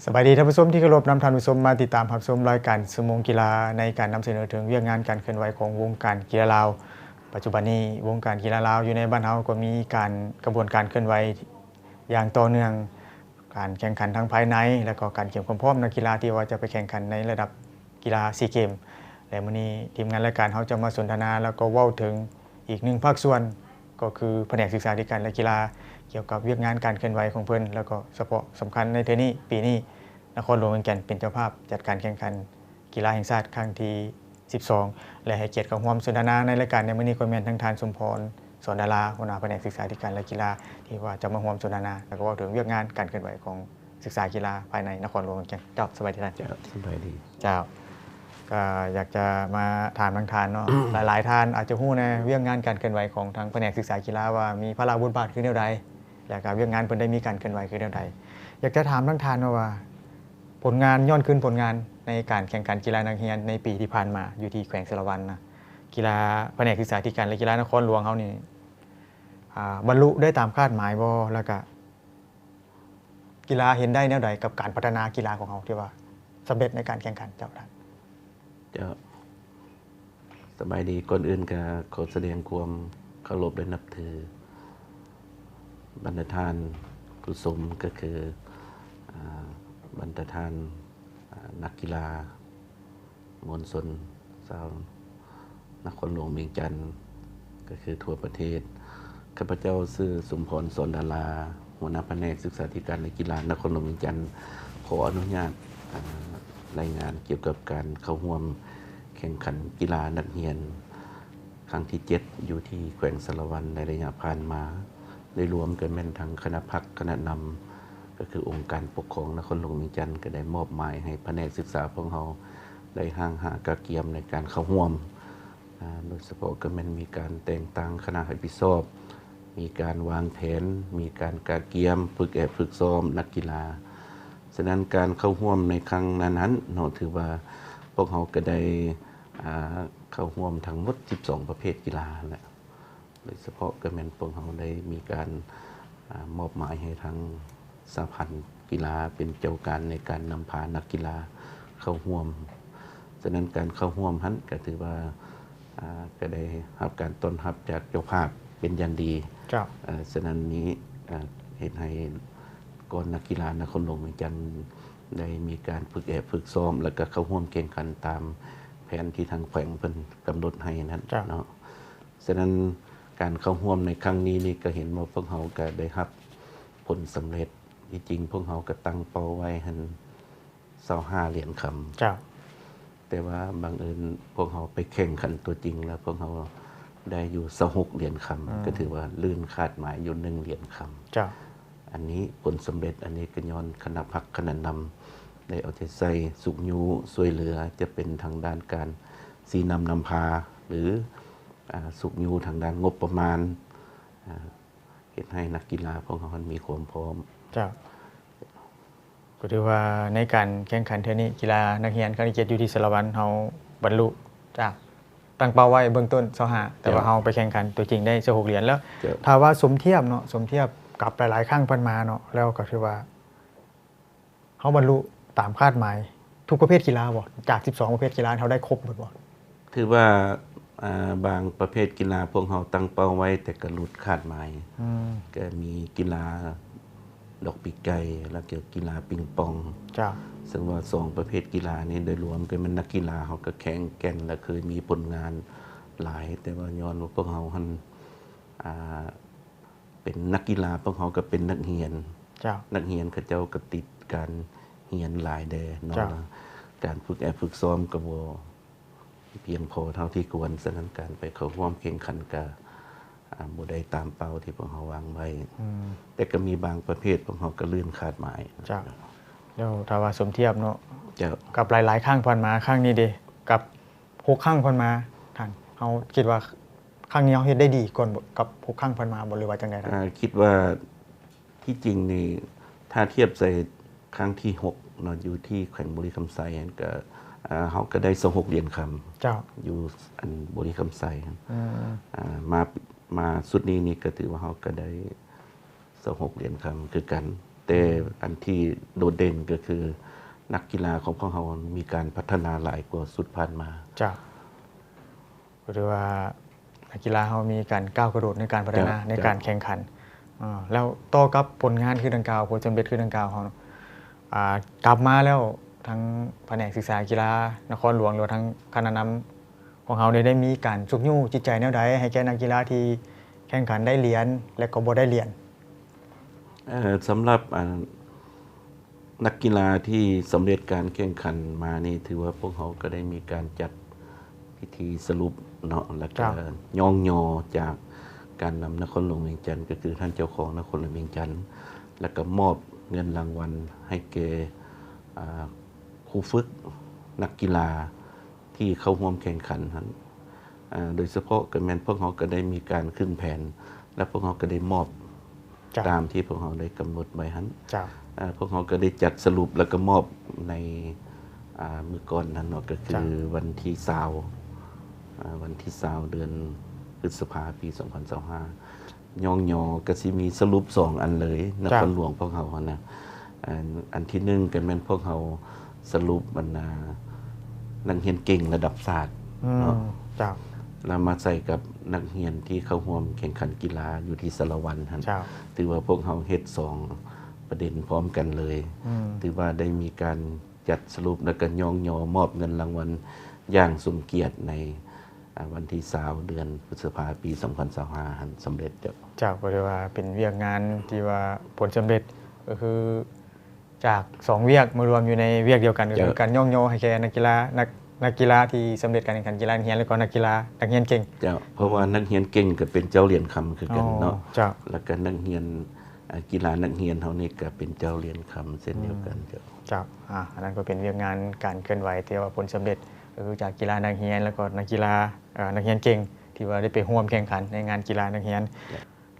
ສະບາຍດີທ່ານຜູ້ຊົມທີ່ເຄົາລົບ, ນຳທ່ານຜູ້ຊົມມາຕິດຕາມຮັບຊົມລາຍການຊົ່ວໂມງກິລາ ໃນການນຳສະເໜີເຖິງວຽກງານການເຄື່ອນໄຫວຂອງວົງການກິລາລາວ. ປັດຈຸບັນນີ້ວົງການກິລາລາວຢູ່ໃນບ້ານເຮົາກໍມີການ ກະບວນການເຄື່ອນໄຫວຢ່າງຕໍ່ເນື່ອງ, ການແຂ່ງຂັນທັງພາຍໃນ ແລະ ກໍການກຽມຄວາມພ້ອມນັກກິລາທີ່ວ່າຈະໄປແຂ່ງຂັນໃນລະດັບ ກິລາຊີເກມ ແລະ ມື້ນີ້ທີມງານລາຍການເຮົາຈະມາສົນທະນາ ແລ້ວກໍເວົ້າເຖິງອີກໜຶ່ງພາກສ່ວນ ກໍຄືພະແນກສຶກສາທິການ ແລະ ກິລາ ກ່ຽວກັບວຽກງານການເຄື່ອນໄຫວຂອງເພິ່ນ ແລ້ວກໍສະເພາະສຳຄັນໃນເທື່ອນີ້ ປີນີ້ນະຄອນຫຼວງວຽງຈັນເປັນເຈົ້າພາບຈັດການແຂ່ງຂັນກິລາແຫ່ງຊາດຄັ້ງທີສິບສອງ ແລະ ໃຫ້ກຽດເຂົ້າຮ່ວມສົນທະນາໃນລາຍການໃນມື້ນີ້ກໍແມ່ນທັງທ່ານ ສົມພອນ ສອນດາລາ ຫົວໜ້າພະແນກສຶກສາທິການ ແລະ ກິລາ ທີ່ວ່າຈະມາຮ່ວມສົນທະນາ ແລ້ວກໍເວົ້າເຖິງວຽກງານການເຄື່ອນໄຫວຂອງ ສຶກສາກິລາພາຍໃນນະຄອນຫຼວງວຽງຈັນ. ເຈົ້າ ສະບາຍດີທ່ານ. ເຈົ້າ ສະບາຍດີ. ເຈົ້າ ກໍຢາກຈະມາຖາມທາງທ່ານເນາະ ຫຼາຍໆທ່ານອາດຈະຮູ້ໃນວຽກງານການເຄື່ອນໄຫວຂອງທາງພະແນກສຶກສາກິລາວ່າມີພາລະບົດບາດຄືແນວໃດ ແລ້ວກໍວຽກງານເພິ່ນໄດ້ມີການເຄື່ອນໄຫວຄືແນວໃດ. ຢາກຈະຖາມທາງທ່ານເນາະວ່າ ຜົນງານ ຍ້ອນຄືນຜົນງານໃນການແຂ່ງຂັນກິລານັກຮຽນໃນປີທີ່ຜ່ານມາ ຢູ່ທີ່ແຂວງສາລະວັນນະ ກິລາ ພະແນກສຶກສາທິການ ແລະ ກິລານະຄອນຫຼວງເຮົານີ້ ອ່າ ບັນລຸໄດ້ຕາມຄາດໝາຍບໍ່? ແລ້ວກະ ກິລາເຫັນໄດ້ແນວໃດກັບການພັດທະນາກິລາຂອງເຮົາທີ່ວ່າສຳເລັດໃນການແຂ່ງຂັນ? ເຈົ້າທ່ານ. ເຈົ້າ ສະບາຍດີ. ກ່ອນອື່ນກໍຂໍສະແດງຄວາມເຄົາລົບ ແລະ ນັບຖືບັນດາທ່ານຜູ້ຊົມ ກໍຄື ອ່າ ບັນດາທ່ານ ອ່າ ນັກກິລາ ມວນຊົນຊາວນະຄອນຫຼວງວຽງຈັນ ກໍຄືທົ່ວປະເທດ. ຂ້າພະເຈົ້າຊື່ ສົມພອນ ສອນດາລາ ຫົວໜ້າພະແນກສຶກສາທິການ ແລະ ກິລານະຄອນຫຼວງວຽງຈັນ ຂໍອະນຸຍາດ ອ່າ ລາຍງານກ່ຽວກັບການເຂົ້າຮ່ວມແຂ່ງຂັນກິລານັກຮຽນຄັ້ງທີເຈັດ ຢູ່ທີ່ແຂວງສາລະວັນໃນໄລຍະຜ່ານມາ. ໂດຍລວມກໍແມ່ນທັງຄະນະພັກຄະນະນຳ ກໍຄືອົງການປົກຄອງນະຄອນຫຼວງວຽງຈັນ ກໍໄດ້ມອບໝາຍໃຫ້ພະແນກສຶກສາພວກເຮົາໄດ້ຮ່າງຫາກະກຽມໃນການເຂົ້າຮ່ວມ ອາ ໂດຍສະເພາະກໍແມ່ນມີການແຕ່ງຕັ້ງຄະນະຮັບຜິດຊອບ, ມີການວາງແຜນ, ມີການກະກຽມ, ຝຶກແອບຝຶກຊ້ອມນັກກິລາ. ສະນັ້ນການເຂົ້າຮ່ວມໃນຄັ້ງນັ້ນຫັ້ນເນາະ ຖືວ່າພວກເຮົາກໍໄດ້ ອາ ເຂົ້າຮ່ວມທັງໝົດສິບສອງປະເພດກິລາຫັ້ນແຫຼະ. ໂດຍສະເພາະກໍແມ່ນພວກເຮົາໄດ້ມີການ ອາ ມອບໝາຍໃຫ້ທາງສະຫະພັນກິລາເປັນເຈົ້າການໃນການນຳພານັກກິລາເຂົ້າຮ່ວມ. ສະນັ້ນການເຂົ້າຮ່ວມຫັ້ນກໍຖືວ່າ ອາ ກໍໄດ້ຮັບການຕ້ອນຮັບຈາກເຈົ້າພາບເປັນຢ່າງດີ. ເຈົ້າ. ເອີ ສະນັ້ນນີ້ ອາ ເຮັດໃຫ້ກ່ອນນັກກິລານະຄອນຫຼວງວຽງຈັນໄດ້ມີການຝຶກແອບຝຶກຊ້ອມ ແລ້ວກໍເຂົ້າຮ່ວມແຂ່ງຂັນຕາມແຜນທີ່ທາງແຂວງເພິ່ນກຳນົດໃຫ້ນັ້ນ ເຈົ້າ ເນາະ. ສະນັ້ນການເຂົ້າຮ່ວມໃນຄັ້ງນີ້ນີ້ ກໍເຫັນວ່າພວກເຮົາກໍໄດ້ຮັບຜົນສຳເລັດ. ທີ່ຈິງພວກເຮົາກໍຕັ້ງເປົ້າໄວ້ຫັ້ນຊາວຫ້າຫຼຽນຄຳ. ເຈົ້າ. ແຕ່ວ່າບັງເອີນພວກເຮົາໄປແຂ່ງຂັນຕົວຈິງແລ້ວ ພວກເຮົາໄດ້ຢູ່ຊາວຫົກຫຼຽນຄຳ. ອືມ. ກໍຖືວ່າລື່ນຄາດໝາຍຢູ່ໜຶ່ງຫຼຽນຄຳ. ເຈົ້າ. ອັນນີ້ຜົນສຳເລັດ ອັນນີ້ກໍຍ້ອນຄະນະພັກຄະນະນຳໄດ້ເອົາໃຈໃສ່ຊຸກຍູ້ຊ່ວຍເຫຼືອ ຈະເປັນທາງດ້ານການຊີ້ນຳນຳພາ ຫຼື ອາ ຊຸກຍູ້ທາງດ້ານງົບປະມານ ອາ ເຮັດໃຫ້ນັກກິລາຂອງເຮົາຫັ້ນມີຄວາມພ້ອມ. ເຈົ້າ. ກໍຖືວ່າໃນການແຂ່ງຂັນເທື່ອນີ້ ກິລານັກຮຽນຄັ້ງທີເຈັດຢູ່ທີ່ສາລະວັນ ເຮົາບັນລຸຈາກຕັ້ງເປົ້າໄວ້ເບື້ອງຕົ້ນຊາວຫ້າ ແຕ່ວ່າ ເຈົ້າ ເຮົາໄປແຂ່ງຂັນຕົວຈິງໄດ້ຊາວຫົກຫຼຽນແລ້ວ. ເຈົ້າ. ຖ້າວ່າສົມທຽບເນາະ ສົມທຽບກັບຫຼາຍໆຄັ້ງຜ່ານມາເນາະ ແລ້ວກໍຖືວ່າ ເຮົາບັນລຸຕາມຄາດໝາຍທຸກປະເພດກິລາບໍ່? ຈາກສິບສອງປະເພດກິລາ ເຮົາໄດ້ຄົບໝົດບໍ່? ຖືວ່າ ອາ ບາງປະເພດກິລາພວກເຮົາຕັ້ງເປົ້າໄວ້ ແຕ່ກໍຫຼຸດຄາດໝາຍ. ອືມ. ກໍມີກິລາດອກປີກໄກ່ ແລ້ວກໍກິລາປິງປອງ. ເຈົ້າ. ເຊິ່ງວ່າສອງປະເພດກິລານີ້ໂດຍລວມກໍແມ່ນນັກກິລາເຮົາກໍແຂງແກ່ນ ແລະ ເຄີຍມີຜົນງານຫຼາຍ, ແຕ່ວ່າຍ້ອນວ່າພວກເຮົາຫັ້ນ ອາ ເປັນນັກກິລາ ພວກເຮົາກໍເປັນນັກຮຽນ. ເຈົ້າ. ນັກຮຽນເຂົາເຈົ້າກໍຕິດການຮຽນຫຼາຍແດ່ເນາະ. ເຈົ້າ. ແລ້ວການຝຶກແອບຝຶກຊ້ອມກໍບໍ່ພຽງພໍເທົ່າທີ່ຄວນ, ສະນັ້ນການໄປເຂົ້າຮ່ວມແຂ່ງຂັນກໍ ອາ ບໍ່ໄດ້ຕາມເປົ້າທີ່ພວກເຮົາວາງໄວ້. ອືມ. ແຕ່ກໍມີບາງປະເພດພວກເຮົາກໍລື່ນຄາດໝາຍ. ເຈົ້າ. ແລ້ວຖ້າວ່າສົມທຽບເນາະ. ເຈົ້າ. ກັບຫຼາຍໆຄັ້ງຜ່ານມາ, ຄັ້ງນີ້ເດ ກັບຫົກຄັ້ງຜ່ານມາ, ທ່ານ ເຮົາຄິດວ່າ ຄັ້ງນີ້ເຮົາເຮັດໄດ້ດີກ່ອນກັບຫົກຄັ້ງຜ່ານມາບໍ່ ຫຼືວ່າຈັ່ງໃດທ່ານ? ອາ ຄິດວ່າທີ່ຈິງນີ້ ຖ້າທຽບໃສ່ຄັ້ງທີຫົກເນາະ ຢູ່ທີ່ແຂວງບໍລິຄຳໄຊຫັ້ນ ກະ ອາ ເຮົາກະໄດ້ຊາວຫົກຫຼຽນຄຳ. ເຈົ້າ. ຢູ່ອັນບໍລິຄຳໄຊຫັ້ນ. ອືມ. ອາ ມາ ມາຊຸດນີ້ນີ້ກະຖືວ່າເຮົາກະໄດ້ຊາວຫົກຫຼຽນຄຳຄືກັນ. ແຕ່ອັນທີ່ໂດດເດັ່ນກໍຄືນັກກິລາຂອງພວກເຮົາມີການພັດທະນາຫຼາຍກວ່າຊຸດຜ່ານມາ. ເຈົ້າ. ກໍຖືວ່ານັກກິລາເຮົາມີການກ້າວກະໂດດໃນການພັດທະນາ ເຈົ້າ ໃນການແຂ່ງຂັນ. ເຈົ້າ. ເອີ ແລ້ວຕໍ່ກັບຜົນງານຄືດັ່ງກ່າວ ຜົນສຳເລັດຄືດັ່ງກ່າວເຮົາ ອ່າ ກັບມາແລ້ວ ທາງພະແນກສຶກສາກິລານະຄອນຫຼວງ ຫຼືວ່າທາງຄະນະນຳຂອງເຮົາໄດ້ ໄດ້ມີການຊຸກຍູ້ຈິດໃຈແນວໃດໃຫ້ແກ່ນັກກິລາທີ່ແຂ່ງຂັນໄດ້ຫຼຽນ ແລະກໍບໍ່ໄດ້ຫຼຽນ? ເອີ ສຳລັບ ອັນ ນັກກິລາທີ່ສຳເລັດການແຂ່ງຂັນມານີ້ ຖືວ່າພວກເຮົາກໍໄດ້ມີການຈັດພິທີສະຫຼຸບເນາະ ແລ້ວກໍ ເຈົ້າ ຍ້ອງຍໍຈາກການນຳນະຄອນຫຼວງວຽງຈັນ ກໍຄືທ່ານເຈົ້າຄອງນະຄອນຫຼວງວຽງຈັນ ແລ້ວກໍມອບເງິນລາງວັນໃຫ້ແກ່ ອ່າ ຄູຝຶກນັກກິລາທີ່ເຂົ້າຮ່ວມແຂ່ງຂັນຫັ້ນ ອ່າ ໂດຍສະເພາະກໍແມ່ນພວກເຮົາກໍໄດ້ມີການຂຶ້ນແຜນ ແລະ ພວກເຮົາກໍໄດ້ມອບ ເຈົ້າ ຕາມທີ່ພວກເຮົາໄດ້ກຳນົດໄວ້ຫັ້ນ. ເຈົ້າ. ເອີ ພວກເຮົາກໍໄດ້ຈັດສະຫຼຸບ ແລ້ວກໍມອບໃນ ອ່າ ມື້ກ່ອນຫັ້ນເນາະ ກໍຄື ເຈົ້າ ວັນທີຊາວ ອ່າ ວັນທີຊາວ ເດືອນພຶດສະພາ ປີສອງພັນຊາວຫ້າ ຍ້ອງຍໍກໍຊິມີສະຫຼຸບສອງອັນເລີຍ ນະຄອນ ເຈົ້າ ຫຼວງພວກເຮົາຫັ້ນນະ. ອັນ ອັນທີໜຶ່ງກໍແມ່ນພວກເຮົາສະຫຼຸບບັນດານັກຮຽນເກັ່ງລະດັບຊາດ ອືມ ເນາະ ເຈົ້າ ແລ້ວມາໃສ່ກັບນັກຮຽນທີ່ເຂົ້າຮ່ວມແຂ່ງຂັນກິລາຢູ່ທີ່ສາລະວັນຫັ້ນ ເຈົ້າ ຖືວ່າພວກເຮົາເຮັດສອງປະເດັນພ້ອມກັນເລີຍ ອືມ ຖືວ່າໄດ້ມີການຈັດສະຫຼຸບ ແລ້ວກໍຍ້ອງຍໍມອບເງິນລາງວັນຢ່າງສົມກຽດໃນ ອ່າ ວັນທີຊາວ ເດືອນພຶດສະພາ ປີສອງພັນຊາວຫ້າ ຫັ້ນສຳເລັດ. ເຈົ້າ. ເຈົ້າ ກໍຖືວ່າເປັນວຽກງານທີ່ວ່າຜົນສຳເລັດ ກໍຄືຈາກສອງວຽກມາລວມຢູ່ໃນວຽກດຽວກັນ ກໍຄື ເຈົ້າ ການຍ້ອງຍໍໃຫ້ແກ່ນັກກິລາ ນັກ ນັກກິລາທີ່ສຳເລັດການແຂ່ງຂັນກິລານັກຮຽນ ແລ້ວກໍນັກກິລານັກຮຽນເກັ່ງ. ເຈົ້າ. ເພາະວ່າ ອືມ ນັກຮຽນເກັ່ງກໍເປັນເຈົ້າຫຼຽນຄຳຄືກັນເນາະ. ອໍ ເຈົ້າ. ແລ້ວກໍນັກຮຽນ ອ່າ ກິລານັກຮຽນເຮົານີ້ກໍເປັນເຈົ້າຫຼຽນຄຳເຊັ່ນດຽວກັນ. ອືມ ເຈົ້າ. ເຈົ້າ. ອາ ອັນນັ້ນກໍເປັນວຽກງານການເຄື່ອນໄຫວທີ່ວ່າຜົນສຳເລັດ ກໍຄືຈາກກິລານັກຮຽນ ແລ້ວກໍນັກກິລາ ເອີ ນັກຮຽນເກັ່ງ ທີ່ວ່າໄດ້ໄປຮ່ວມແຂ່ງຂັນໃນງານກິລານັກຮຽນ.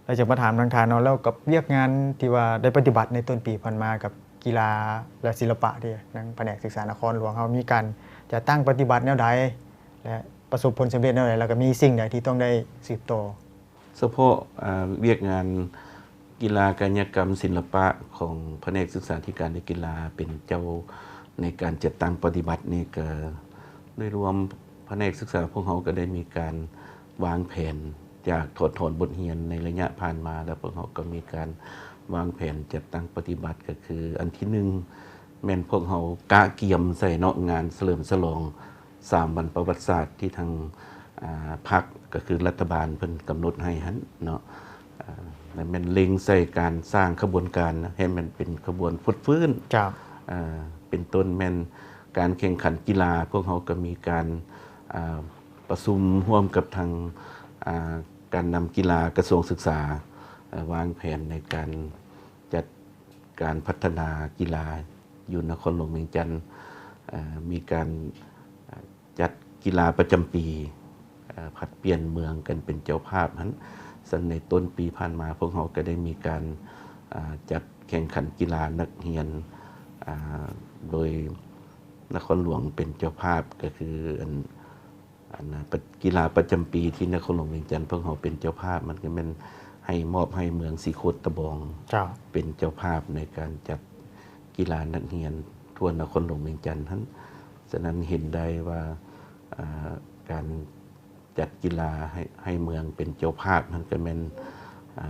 ແລ້ວຈະມາຖາມທາງທ່ານເນາະ ແລ້ວກັບວຽກງານທີ່ວ່າໄດ້ປະຕິບັດໃນຕົ້ນປີຜ່ານມາກັບກິລາ ແລະ ສິລະປະ ທີ່ທາງພະແນກສຶກສານະຄອນຫຼວງເຮົາມີການຈັດຕັ້ງປະຕິບັດແນວໃດ ແລະ ປະສົບຜົນສຳເລັດແນວໃດ ແລ້ວກໍມີສິ່ງໃດທີ່ຕ້ອງໄດ້ສືບຕໍ່? ສະເພາະ ອ່າ ວຽກງານກິລາກາຍະກຳສິລະປະຂອງພະແນກສຶກສາທິການ ແລະ ກິລາເປັນເຈົ້າໃນການຈັດຕັ້ງປະຕິບັດນີ້ ກໍໂດຍລວມພະແນກສຶກສາພວກເຮົາກໍໄດ້ມີການວາງແຜນຈາກຖອດຖອນບົດຮຽນໃນໄລຍະຜ່ານມາ ແລ້ວພວກເຮົາກໍມີການວາງແຜນຈັດຕັ້ງປະຕິບັດ ກໍຄືອັນທີໜຶ່ງ ແມ່ນພວກເຮົາກະກຽມໃສ່ເນາະ ງານສະເຫຼີມສະຫຼອງ ສາມວັນປະຫວັດສາດທີ່ທາງ ອ່າ ພັກ ກໍຄືລັດຖະບານເພິ່ນກຳນົດໃຫ້ຫັ້ນເນາະ ອ່າ ແມ່ນເລັງໃສ່ການສ້າງຂະບວນການໃຫ້ມັນເປັນຂະບວນຟົດຟື້ນ. ເຈົ້າ. ອ່າ ເປັນຕົ້ນແມ່ນການແຂ່ງຂັນກິລາ ພວກເຮົາກໍມີການ ອ່າ ປະຊຸມຮ່ວມກັບທາງ ອ່າ ການນຳກິລາກະຊວງສຶກສາ ເອີ ວາງແຜນໃນການຈັດການພັດທະນາກິລາ ຢູ່ນະຄອນຫຼວງວຽງຈັນ ເອີ ມີການ ເອີ ຈັດກິລາປະຈຳປີ ເອີ ຜັດປ່ຽນເມືອງກັນເປັນເຈົ້າພາບຫັ້ນ. ເຊິ່ງໃນຕົ້ນປີຜ່ານມາ ພວກເຮົາກໍໄດ້ມີການ ເອີ ຈັດແຂ່ງຂັນກິລານັກຮຽນ ເອີ ໂດຍນະຄອນຫຼວງເປັນເຈົ້າພາບ ກໍຄືອັນ ອັນ ກິລາປະຈຳປີທີ່ນະຄອນຫຼວງວຽງຈັນພວກເຮົາເປັນເຈົ້າພາບ ມັນກໍແມ່ນໃຫ້ ມອບໃຫ້ເມືອງສີໂຄດຕະບອງ ເຈົ້າ ເປັນເຈົ້າພາບໃນການຈັດກິລານັກຮຽນທົ່ວນະຄອນຫຼວງວຽງຈັນຫັ້ນ. ສະນັ້ນເຫັນໄດ້ວ່າ ເອີ ການຈັດກິລາໃຫ້ ໃຫ້ເມືອງເປັນເຈົ້າພາບນັ້ນ ກໍແມ່ນ ເອີ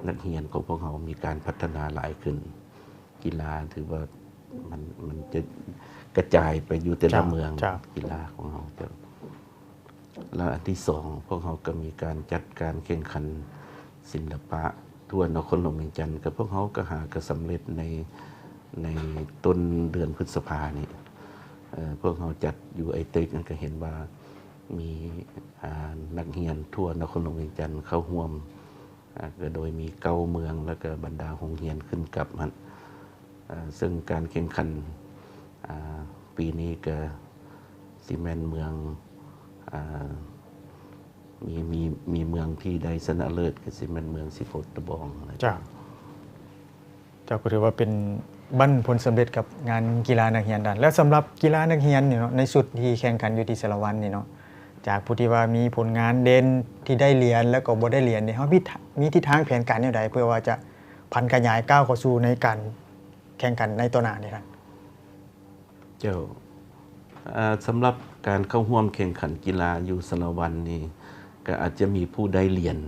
ນັກຮຽນຂອງພວກເຮົາມີການພັດທະນາຫຼາຍຂຶ້ນ. ກິລາຖືວ່າມັນ ມັນຈະກະຈາຍໄປຢູ່ແຕ່ລະ ເຈົ້າ ເມືອງ ເຈົ້າ ກິລາຂອງເຮົາ ເຈົ້າ. ແລ້ວອັນທີສອງ ພວກເຮົາກໍມີການຈັດການແຂ່ງຂັນສິລະປະທົ່ວນະຄອນຫຼວງວຽງຈັນ ກໍພວກເຮົາກໍຫາກໍສຳເລັດໃນ ໃນຕົ້ນເດືອນພຶດສະພານີ້ ເອີ ພວກເຮົາຈັດຢູ່ໄອເຕັກ ນັ້ນກໍເຫັນວ່າມີ ອ່າ ນັກຮຽນທົ່ວນະຄອນຫຼວງວຽງຈັນເຂົ້າຮ່ວມ ອ່າ ກໍໂດຍມີເກົ້າເມືອງ ແລ້ວກໍບັນດາໂຮງຮຽນຂຶ້ນກັບຫັ້ນ. ເຊິ່ງການແຂ່ງຂັນ ອ່າ ປີນີ້ກໍຊິແມ່ນເມືອງ ອ່າ ມີ ມີ ມີເມືອງທີ່ໄດ້ຊະນະເລີດ ກໍຊິແມ່ນເມືອງສີໂຄດຕະບອງ. ເຈົ້າ. ເຈົ້າ ກໍຖືວ່າເປັນບັ້ນຜົນສຳເລັດກັບງານກິລານັກຮຽນທ່ານ. ແລ້ວສຳລັບກິລານັກຮຽນນີ້ເນາະ ໃນຊຸດທີ່ແຂ່ງຂັນຢູ່ທີ່ສາລະວັນນີ້ເນາະ ຈາກຜູ້ທີ່ວ່າມີຜົນງານເດັ່ນ ທີ່ໄດ້ຫຼຽນ ແລ້ວກໍບໍ່ໄດ້ຫຼຽນນີ້ ເຮົາມີ ມີທິດທາງແຜນການແນວໃດ ເພື່ອວ່າຈະ ຜັນຂະຫຍາຍກ້າວເຂົ້າສູ່ໃນການແຂ່ງຂັນໃນຕໍ່ໜ້ານີ້ທ່ານ? ເຈົ້າ ເອີ່ ສຳລັບການເຂົ້າຮ່ວມແຂ່ງຂັນກິລາຢູ່ສາລະວັນນີ້ ກໍອາດຈະມີຜູ້ໄດ້ຫຼຽນ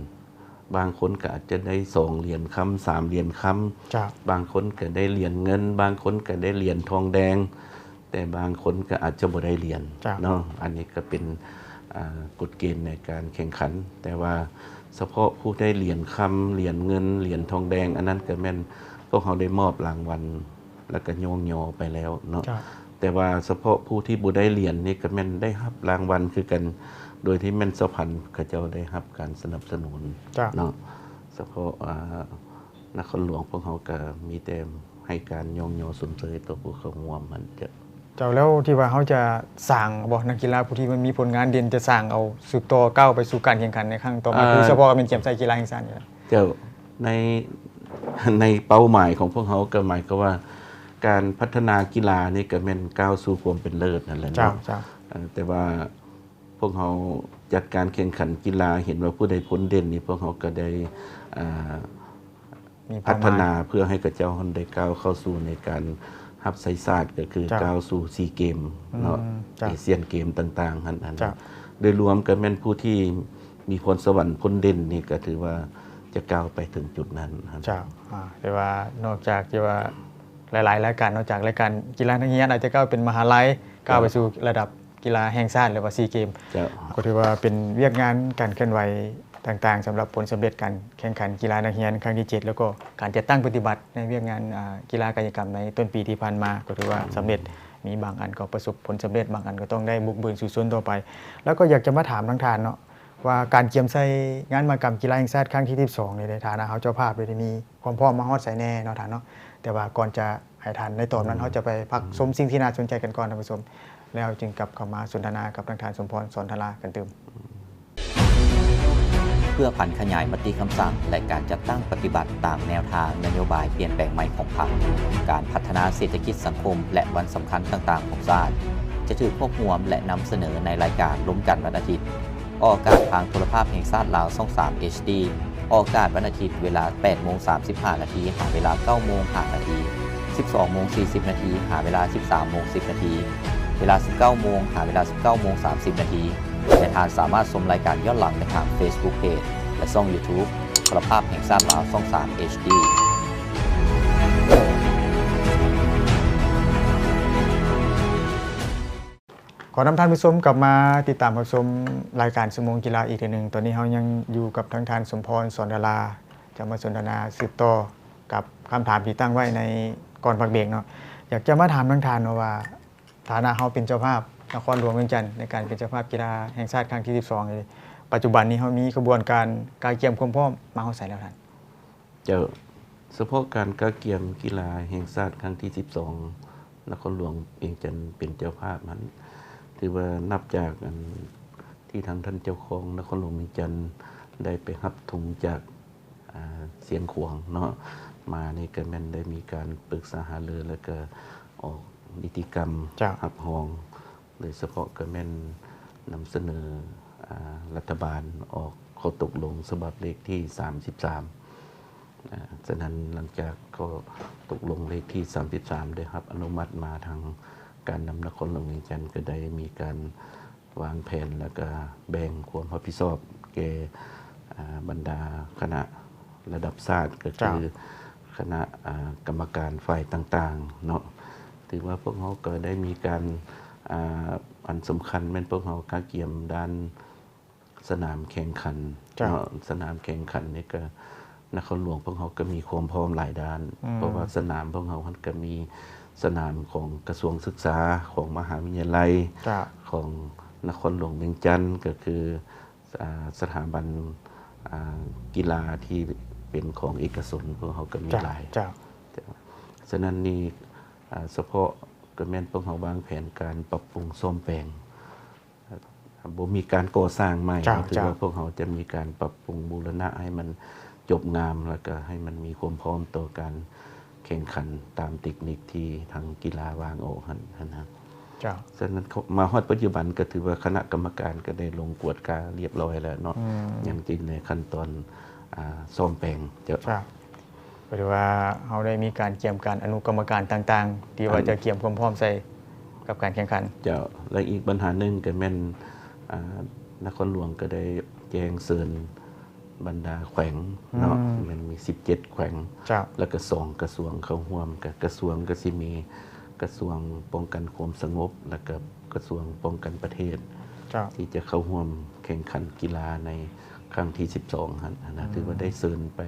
ບາງຄົນກໍອາດຈະໄດ້ສອງຫຼຽນຄຳ ສາມຫຼຽນຄຳ ເຈົ້າ ບາງຄົນກໍໄດ້ຫຼຽນເງິນ ບາງຄົນກໍໄດ້ຫຼຽນທອງແດງ ແຕ່ບາງຄົນກໍອາດຈະບໍ່ໄດ້ຫຼຽນ ເຈົ້າ ເນາະ. ອັນນີ້ກໍເປັນ ອາ ກົດເກນໃນການແຂ່ງຂັນ ແຕ່ວ່າສະເພາະຜູ້ໄດ້ຫຼຽນຄຳ ຫຼຽນເງິນ ຫຼຽນທອງແດງ ອັນນັ້ນກໍແມ່ນພວກເຮົາໄດ້ມອບລາງວັນ ແລ້ວກໍຍ້ອງຍໍໄປແລ້ວເນາະ ເຈົ້າ ແຕ່ວ່າສະເພາະຜູ້ທີ່ບໍ່ໄດ້ຫຼຽນນີ້ກໍແມ່ນໄດ້ຮັບລາງວັນຄືກັນ ໂດຍທີ່ແມ່ນສະຫະພັນເຂົາເຈົ້າໄດ້ຮັບການສະໜັບສະໜູນ ເຈົ້າ ເນາະ. ສະເພາະ ອາ ນະຄອນຫຼວງພວກເຮົາກໍມີແຕ່ໃຫ້ການຍ້ອງຍໍຊົມເຊີຍຕໍ່ຜູ້ເຂົ້າຮ່ວມຫັ້ນ ເຈົ້າ. ເຈົ້າ ແລ້ວທີ່ວ່າເຮົາຈະສ້າງບໍ່ ນັກກິລາຜູ້ທີ່ມັນມີຜົນງານເດັ່ນ ຈະສ້າງເອົາສືບຕໍ່ກ້າວໄປສູ່ການແຂ່ງຂັນໃນຄັ້ງຕໍ່ມາ ເອີ່ ໂດຍສະເພາະແມ່ນກຽມໃສ່ກິລາແຫ່ງຊາດນີ້ແຫຼະ? ເຈົ້າ ໃນ ໃນເປົ້າໝາຍຂອງພວກເຮົາກໍໝາຍຄວາມວ່າ ການພັດທະນາກິລານີ້ກໍແມ່ນກ້າວສູ່ຄວາມເປັນເລີດນັ້ນແຫຼະເນາະ ເຈົ້າ ເຈົ້າ ເອີ່ ແຕ່ວ່າພວກເຮົາຈັດການແຂ່ງຂັນກິລາ ເຫັນວ່າຜູ້ໃດຜົນເດັ່ນນີ້ ພວກເຮົາກໍໄດ້ ເອີ່ ມີເປົ້າໝາຍ ພັດທະນາເພື່ອໃຫ້ເຂົາເຈົ້າຫັ້ນໄດ້ກ້າວເຂົ້າສູ່ໃນການຮັບໃຊ້ຊາດ ກໍຄື ເຈົ້າ ກ້າວສູ່ຊີເກມເນາະ ອືມ ເຈົ້າ ເອຊຽນເກມຕ່າງໆຫັ້ນ ເຈົ້າ ໂດຍລວມກໍແມ່ນຜູ້ທີ່ມີພອນສະຫວັນພົ້ນເດັ່ນນີ້ ກໍຖືວ່າຈະກ້າວໄປເຖິງຈຸດນັ້ນ ເຈົ້າ. ອາ ແຕ່ວ່ານອກຈາກທີ່ວ່າຫຼາຍໆລາຍການ ນອກຈາກລາຍການກິລານັກຮຽນ ອາດຈະກ້າວເປັນມະຫາໄລ ເຈົ້າ ກ້າວໄປສູ່ລະດັບ ກິລາແຫ່ງຊາດ ຫຼືວ່າຊີເກມ ເຈົ້າ ກໍຖືວ່າເປັນວຽກງານການເຄື່ອນໄຫວຕ່າງໆ ສຳລັບຜົນສຳເລັດການແຂ່ງຂັນກິລານັກຮຽນຄັ້ງທີເຈັດ ແລ້ວກໍການຈັດຕັ້ງປະຕິບັດໃນວຽກງານ ອາ ກິລາກາຍະກຳໃນຕົ້ນປີທີ່ຜ່ານມາ ກໍຖືວ່າສຳເລັດ ມີບາງອັນກໍປະສົບຜົນສຳເລັດ ບາງອັນກໍຕ້ອງໄດ້ບຸກບືນສູ້ຊົນຕໍ່ໄປ. ແລ້ວກໍຢາກຈະມາຖາມທາງທ່ານເນາະ ວ່າການກຽມໃສ່ງານມະຫະກຳກິລາແຫ່ງຊາດຄັ້ງທີສິບສອງນີ້ ໃນຖານະເຮົາເຈົ້າພາບໄດ້ມີຄວາມພ້ອມມາຮອດໃສແດ່ເນາະທ່ານເນາະ? ແຕ່ວ່າກ່ອນຈະໃຫ້ທ່ານໄດ້ຕອບນັ້ນ ອືມ ເຮົາຈະໄປພັກຊົມສິ່ງທີ່ໜ້າສົນໃຈກັນກ່ອນທ່ານຜູ້ຊົມ ແລ້ວຈຶ່ງກັບເຂົ້າມາສົນທະນາກັບທາງທ່ານ ສົມພອນ ສອນທະລາ ກັນຕື່ມ. ເພື່ອຜັນຂະຫຍາຍມະຕິຄຳສັ່ງ ແລະ ການຈັດຕັ້ງປະຕິບັດຕາມແນວທາງນະໂຍບາຍປ່ຽນແປງໃໝ່ຂອງພັກ, ການພັດທະນາເສດຖະກິດສັງຄົມ ແລະ ວັນສຳຄັນຕ່າງໆຂອງຊາດ ຈະຖືກຮວບຮວມ ແລະ ນຳສະເໜີໃນລາຍການລົມກັນວັນອາທິດ. ອອກອາກາດທາງໂທລະພາບແຫ່ງຊາດລາວ ຊ່ອງສາມ ເອັດດີ ອອກອາກາດວັນອາທິດ ເວລາແປດໂມງສາມສິບຫ້ານາທີ ຫາເວລາເກົ້າໂມງຫ້ານາທີ, ສິບສອງໂມງສີ່ສິບນາທີ ຫາເວລາສິບສາມໂມງສິບນາທີ, ເວລາສິບເກົ້າໂມງ ຫາເວລາສິບເກົ້າໂມງສາມສິບນາທີ ແລະ ທ່ານສາມາດຊົມລາຍການຍ້ອນຫຼັງໄດ້ທາງເຟສບຸກເພຈ ແລະ ຊ່ອງຢູທູບ ໂທລະພາບແຫ່ງຊາດລາວ ຊ່ອງສາມ ເອັດດີ. ຂໍນຳທ່ານຜູ້ຊົມກັບມາຕິດຕາມຮັບຊົມລາຍການຊົ່ວໂມງກິລາອີກເທື່ອໜຶ່ງ. ຕອນນີ້ເຮົາຍັງຢູ່ກັບທາງທ່ານ ສົມພອນ ສອນດາລາ ຈະມາສົນທະນາສືບຕໍ່ກັບຄຳຖາມທີ່ຕັ້ງໄວ້ໃນກ່ອນພັກເບຣກເນາະ. ຢາກຈະມາຖາມທາງທ່ານເນາະວ່າ ຖານະເຮົາເປັນເຈົ້າພາບນະຄອນຫຼວງວຽງຈັນ ໃນການເປັນເຈົ້າພາບກິລາແຫ່ງຊາດຄັ້ງທີສິບສອງນີ້ ປັດຈຸບັນນີ້ເຮົາມີຂະບວນການກະກຽມຄວາມພ້ອມມາຮອດໃສແລ້ວທ່ານ? ເຈົ້າ, ສະເພາະການກະກຽມກິລາແຫ່ງຊາດຄັ້ງທີສິບສອງ ນະຄອນຫຼວງວຽງຈັນເປັນເຈົ້າພາບຫັ້ນ ຖືວ່ານັບຈາກອັນທີ່ທາງທ່ານເຈົ້າຄອງນະຄອນຫຼວງວຽງຈັນໄດ້ໄປຮັບທຸງຈາກ ອາ ຊຽງຂວາງເນາະ ມານີ້ກໍແມ່ນໄດ້ມີການປຶກສາຫາລື ແລ້ວກໍອອກນິຕິກຳ ເຈົ້າ ຮັບຮອງ ໂດຍສະເພາະກໍແມ່ນນຳສະເໜີ ອາ ລັດຖະບານອອກຂໍ້ຕົກລົງສະບັບເລກທີສາມສິບສາມ. ອາ ສະນັ້ນ ຫຼັງຈາກຂໍ້ຕົກລົງເລກທີສາມສິບສາມ ໄດ້ຮັບອະນຸມັດມາ ທາງການນຳນະຄອນຫຼວງວຽງຈັນກໍໄດ້ມີການວາງແຜນ ແລ້ວກໍແບ່ງຄວາມຮັບຜິດຊອບແກ່ ອາ ບັນດາຄະນະລະດັບຊາດ ກໍຄື ເຈົ້າ ຄະນະ ອາ ກຳມະການຝ່າຍຕ່າງໆເນາະ. ຖືວ່າພວກເຮົາກໍໄດ້ມີການ ອາ ອັນສຳຄັນແມ່ນພວກເຮົາກະກຽມດ້ານສະໜາມແຂ່ງຂັນ ເຈົ້າ ເນາະ. ສະໜາມແຂ່ງຂັນນີ້ກໍ ນະຄອນຫຼວງພວກເຮົາກໍມີຄວາມພ້ອມຫຼາຍດ້ານ ອືມ ເພາະວ່າສະໜາມພວກເຮົາຫັ້ນກໍມີສະໜາມຂອງກະຊວງສຶກສາ ຂອງມະຫາວິທະຍາໄລ ເຈົ້າ ຂອງນະຄອນຫຼວງວຽງຈັນ ກໍຄື ອາ ສະຖາບັນ ອາ ກິລາທີ່ເປັນຂອງເອກະຊົນ ພວກເຮົາກໍມີ ເຈົ້າ ຫຼາຍ ເຈົ້າ. ສະນັ້ນນີ້ ອາ ສະເພາະກໍແມ່ນພວກເຮົາວາງແຜນການປັບປຸງສ້ອມແປງ ບໍ່ມີການກໍ່ສ້າງໃໝ່ ເຈົ້າ ຖືວ່າ ເຈົ້າ ພວກເຮົາຈະມີການປັບປຸງບູລະນະໃຫ້ມັນຈົບງາມ ແລ້ວກໍໃຫ້ມັນມີຄວາມພ້ອມຕໍ່ການແຂ່ງຂັນຕາມເຕັກນິກທີ່ທາງກິລາວາງອອກຫັ້ນ ຫັ້ນນະ ເຈົ້າ. ສະນັ້ນ ມາຮອດປັດຈຸບັນກໍຖືວ່າຄະນະກຳມະການກໍໄດ້ລົງກວດກາລຽບຮ້ອຍແລ້ວເນາະ ອືມ ຍັງຢູ່ໃນຂັ້ນຕອນ ອາ ສ້ອມແປງ ເຈົ້າ ເຈົ້າ. ກໍຖືວ່າເຮົາໄດ້ມີການກຽມການອະນຸກຳມະການຕ່າງໆ ທີ່ວ່າ ອັນ ຈະກຽມຄວາມພ້ອມໃສ່ກັບການແຂ່ງຂັນ. ເຈົ້າ ແລະ ອີກບັນຫາໜຶ່ງກໍແມ່ນ ອ່າ ນະຄອນຫຼວງກໍໄດ້ແຈ້ງເຊີນບັນດາແຂວງເນາະ ອືມ ແມ່ນມີສິບເຈັດແຂວງ ເຈົ້າ ແລ້ວກໍສອງກະຊວງເຂົ້າຮ່ວມ ກະ ກະຊວງກໍຊິມີກະຊວງປ້ອງກັນຄວາມສະຫງົບ ແລ້ວກໍກະຊວງປ້ອງກັນປະເທດ ເຈົ້າ ທີ່ຈະເຂົ້າຮ່ວມແຂ່ງຂັນກິລາໃນຄັ້ງທີສິບສອງຫັ້ນນະ ອືມ ຖືວ່າໄດ້ເຊີນໄປ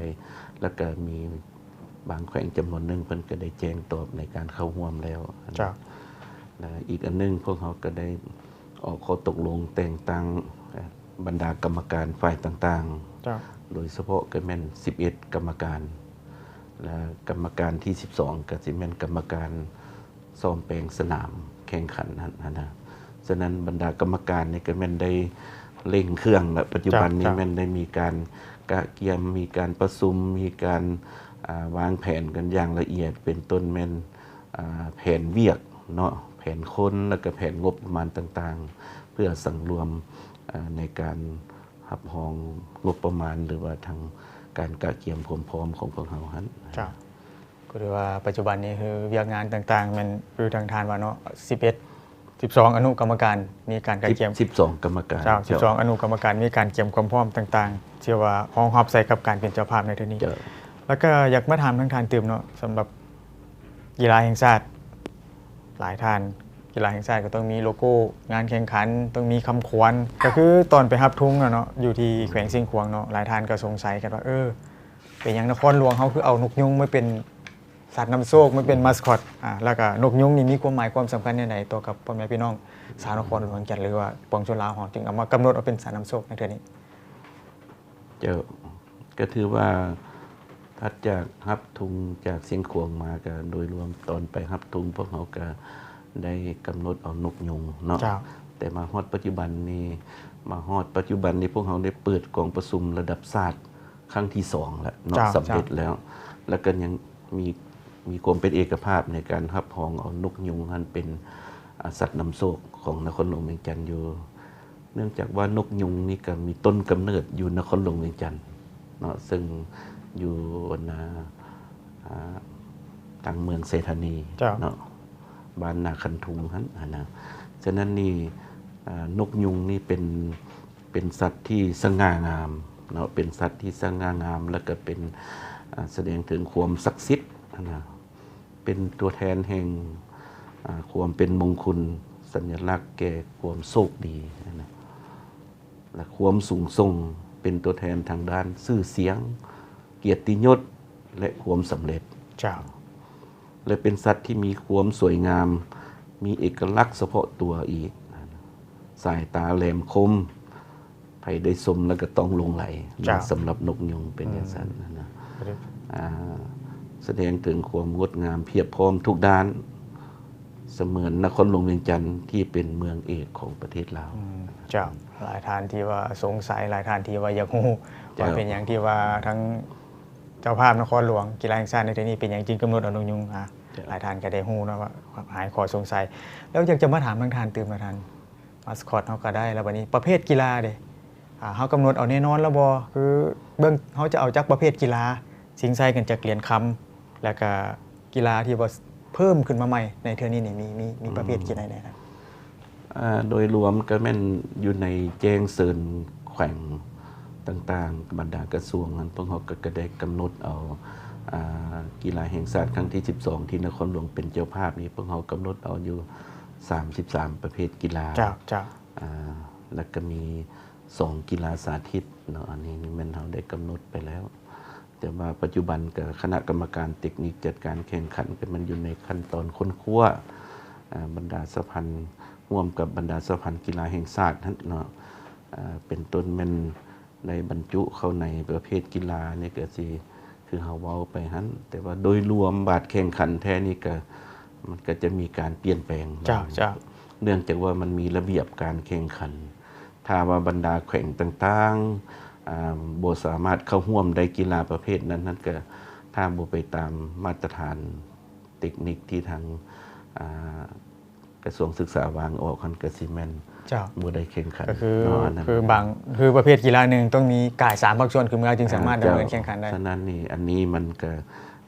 ແລ້ວກໍມີ ບາງແຂວງຈຳນວນໜຶ່ງເພິ່ນກໍໄດ້ແຈ້ງຕອບໃນການເຂົ້າຮ່ວມແລ້ວ. ເຈົ້າ ແລະ ອີກອັນໜຶ່ງ ພວກເຮົາກໍໄດ້ອອກຂໍ້ຕົກລົງແຕ່ງຕັ້ງ ເອີ ບັນດາກຳມະການຝ່າຍຕ່າງໆ ເຈົ້າ ໂດຍສະເພາະກໍແມ່ນສິບເອັດກຳມະການ ແລະ ກຳມະການທີສິບສອງກໍຊິແມ່ນກຳມະການ ສ້ອມແປງສະໜາມແຂ່ງຂັນຫັ້ນນະ. ສະນັ້ນບັນດາກຳມະການນີ້ກໍແມ່ນໄດ້ເລັ່ງເຄື່ອງແລ້ວ ປັດຈຸບັນນີ້ ເຈົ້າ ແມ່ນໄດ້ມີການກະກຽມ ມີການປະຊຸມ ມີການ ອ່າ ວາງແຜນກັນຢ່າງລະອຽດ ເປັນຕົ້ນແມ່ນ ອ່າ ແຜນວຽກເນາະ ແຜນຄົນ ແລ້ວກໍແຜນງົບປະມານຕ່າງໆ ເພື່ອສັງລວມ ອ່າ ໃນການຮັບຮອງງົບປະມານ ຫຼືວ່າທາງການກະກຽມຄວາມພ້ອມຂອງພວກເຮົາຫັ້ນ. ເຈົ້າ. ກໍຖືວ່າປັດຈຸບັນນີ້ຄືວຽກງານຕ່າງໆ ແມ່ນຄືທາງທ່ານວ່າເນາະ ສິບເອັດ ສິບສອງອະນຸກຳມະການມີການກະກຽມ ສິບສອງກຳມະການ ເຈົ້າ ເຈົ້າ ສິບສອງອະນຸກຳມະການມີການກຽມຄວາມພ້ອມຕ່າງໆ ເພື່ອວ່າຮອງຮັບໃສ່ກັບການເປັນເຈົ້າພາບໃນເທື່ອນີ້ ເຈົ້າ ແລ້ວກໍຢາກມາຖາມທາງທ່ານຕື່ມເນາະ ສຳລັບກິລາແຫ່ງຊາດ ຫຼາຍທ່ານ ກິລາແຫ່ງຊາດກໍຕ້ອງມີໂລໂກ້ງານແຂ່ງຂັນ ຕ້ອງມີຄຳຂວັນ ກໍຄືຕອນໄປຮັບທຸງເນາະ ຢູ່ທີ່ແຂວງຊຽງຂວາງເນາະ ຫຼາຍທ່ານກໍສົງໄສກັນວ່າ ເອີ ເປັນຫຍັງນະຄອນຫຼວງເຮົາຄືເອົານົກຍຸງມາເປັນສັດນຳໂຊກ ມາເປັນມາສຄອດ ອ່າ ແລ້ວກໍນົກຍຸງນີ້ມີຄວາມໝາຍຄວາມສຳຄັນແນວໃດຕໍ່ກັບພໍ່ແມ່ພີ່ນ້ອງຊາວນະຄອນຫຼວງວຽງຈັນ ຫຼືວ່າປວງຊົນລາວເຮົາ ຈຶ່ງເອົາມາກຳນົດເອົາເປັນສັດນຳໂຊກໃນເທື່ອນີ້? ເຈົ້າ ກໍຖືວ່າຖັດຈາກຮັບທຸງຈາກຊຽງຂວາງມາ ກໍໂດຍລວມຕອນໄປຮັບທຸງ ພວກເຮົາກໍໄດ້ກຳນົດເອົານົກຍຸງເນາະ ເຈົ້າ ແຕ່ມາຮອດປັດຈຸບັນນີ້ ມາຮອດປັດຈຸບັນນີ້ ພວກເຮົາໄດ້ເປີດກອງປະຊຸມລະດັບຊາດ ຄັ້ງທີສອງແລ້ວເນາະ ເຈົ້າ ສຳເລັດແລ້ວ ເຈົ້າ ແລ້ວກໍຍັງມີ ມີຄວາມເປັນເອກະພາບໃນການຮັບຮອງເອົານົກຍຸງຫັ້ນເປັນ ອາ ສັດນຳໂຊກຂອງນະຄອນຫຼວງວຽງຈັນຢູ່ ເນື່ອງຈາກວ່ານົກຍຸງນີ້ກໍມີຕົ້ນກຳເນີດຢູ່ນະຄອນຫຼວງວຽງຈັນເນາະ ເຊິ່ງຢູ່ ອັນນາ ອາ ທາງເມືອງໄຊທານີ ເຈົ້າ ເນາະ ບ້ານນາຄັນທຸງຫັ້ນນະ ສະນັ້ນນີ້ ອາ ນົກຍຸງນີ້ເປັນ ເປັນສັດທີ່ສະຫງ່າງາມເນາະ ເປັນສັດທີ່ສະຫງ່າງາມ ແລ້ວກໍເປັນ ອາ ສະແດງເຖິງຄວາມສັກສິດຫັ້ນນະ ເປັນຕົວແທນແຫ່ງ ອາ ຄວາມເປັນມົງຄຸນ ສັນຍະລັກແກ່ຄວາມໂຊກດີຫັ້ນນະ ແລະ ຄວາມສູງສົ່ງ ເປັນຕົວແທນທາງດ້ານຊື່ສຽງ ກຽດຕິຍົດ ແລະ ຄວາມສຳເລັດ ເຈົ້າ ແລະ ເປັນສັດທີ່ມີຄວາມສວຍງາມ ມີເອກະລັກສະເພາະຕົວອີກ ສາຍຕາແຫຼມຄົມ ໃຜໄດ້ຊົມແລ້ວກໍຕ້ອງຫຼົງໄຫຼ ເຈົ້າ ສຳລັບນົກຍຸງເປັນ ອືມ ຈັ່ງຊັ້ນນະ ອືມ ອາ ສະແດງເຖິງຄວາມງົດງາມພຽບພ້ອມທຸກດ້ານ ສະເໝືອນນະຄອນຫຼວງວຽງຈັນທີ່ເປັນເມືອງເອກຂອງປະເທດລາວ ອືມ ເຈົ້າ ຫຼາຍທ່ານທີ່ວ່າສົງໄສ ຫຼາຍທ່ານທີ່ວ່າຢາກຮູ້ ເຈົ້າ ວ່າເປັນຫຍັງທີ່ວ່າທາງ ເຈົ້າພາບນະຄອນຫຼວງ ກິລາແຫ່ງຊາດໃນເທື່ອນີ້ເປັນຫຍັງຈຶ່ງກຳນົດເອົານົກຍຸງ ອ່າ ເຈົ້າ ຫຼາຍທ່ານກໍໄດ້ຮູ້ເນາະວ່າຫາຍຂໍ້ສົງໄສ ແລ້ວຢາກຈະມາຖາມທາງທ່ານຕື່ມນະທ່ານ ມາສຄອດເຮົາກໍໄດ້ແລ້ວ ບັດນີ້ປະເພດກິລາເດ ອ່າ ເຮົາກຳນົດເອົາແນ່ນອນແລ້ວບໍ່? ຄືເບິ່ງເຮົາຈະເອົາຈັກປະເພດກິລາ ຊິງໄຊກັນຈັກຫຼຽນຄຳ ແລ້ວກໍກິລາທີ່ວ່າເພີ່ມຂຶ້ນມາໃໝ່ໃນເທື່ອນີ້ນີ້ ມີ ມີ ມີປະເພດ ອືມ ກິລາໃດແດ່? ອ່າ ໂດຍລວມກໍແມ່ນຢູ່ໃນແຈ້ງເຊີນແຂວງຕ່າງໆ ບັນດາກະຊວງນັ້ນ ພວກເຮົາກໍ ກໍໄດ້ກຳນົດເອົາ ອ່າ ກິລາແຫ່ງຊາດຄັ້ງທີສິບສອງ ທີ່ນະຄອນຫຼວງເປັນເຈົ້າພາບນີ້ ພວກເຮົາກຳນົດເອົາຢູ່ສາມສິບສາມປະເພດກິລາ ເຈົ້າ ເຈົ້າ ອ່າ ແລ້ວກໍມີສອງກິລາສາທິດເນາະ ອັນນີ້ແມ່ນເຮົາໄດ້ກຳນົດໄປແລ້ວ. ແຕ່ວ່າປັດຈຸບັນກໍຄະນະກຳມະການເຕັກນິກຈັດການແຂ່ງຂັນ ກໍແມ່ນຢູ່ໃນຂັ້ນຕອນຄົ້ນຄວ້າ ອາ ບັນດາສະຫະພັນ ຮ່ວມກັບບັນດາສະຫະພັນກິລາແຫ່ງຊາດຫັ້ນເນາະ ອາ ເປັນຕົ້ນແມ່ນໄດ້ບັນຈຸເຂົ້າໃນປະເພດກິລານີ້ ກໍຊິຄືເຮົາເວົ້າໄປຫັ້ນ ແຕ່ວ່າໂດຍລວມບາດແຂ່ງຂັນແທ້ນີ້ ກໍ ມັນກໍຈະມີການປ່ຽນແປງ ເຈົ້າ ເຈົ້າ ເນື່ອງຈາກວ່າມັນມີລະບຽບການແຂ່ງຂັນ ຖ້າວ່າບັນດາແຂວງຕ່າງໆ ອ່າ ບໍ່ສາມາດເຂົ້າຮ່ວມໄດ້ກິລາປະເພດນັ້ນ ນັ້ນກໍຖ້າບໍ່ໄປຕາມມາດຕະຖານເຕັກນິກທີ່ທາງ ອ່າ ກະຊວງສຶກສາວາງອອກຫັ້ນ ກໍຊິແມ່ນ ເຈົ້າ ບໍ່ໄດ້ແຂ່ງຂັນ ກໍຄື ເນາະ ອັນນັ້ນ ຄືບາງ ຄືປະເພດກິລາໜຶ່ງຕ້ອງມີກາຍສາມພາກສ່ວນຂຶ້ນມາ ຈຶ່ງສາມາດ ອ່າ ດຳເນີນແຂ່ງຂັນໄດ້. ສະນັ້ນນີ້ ອັນນີ້ມັນກໍ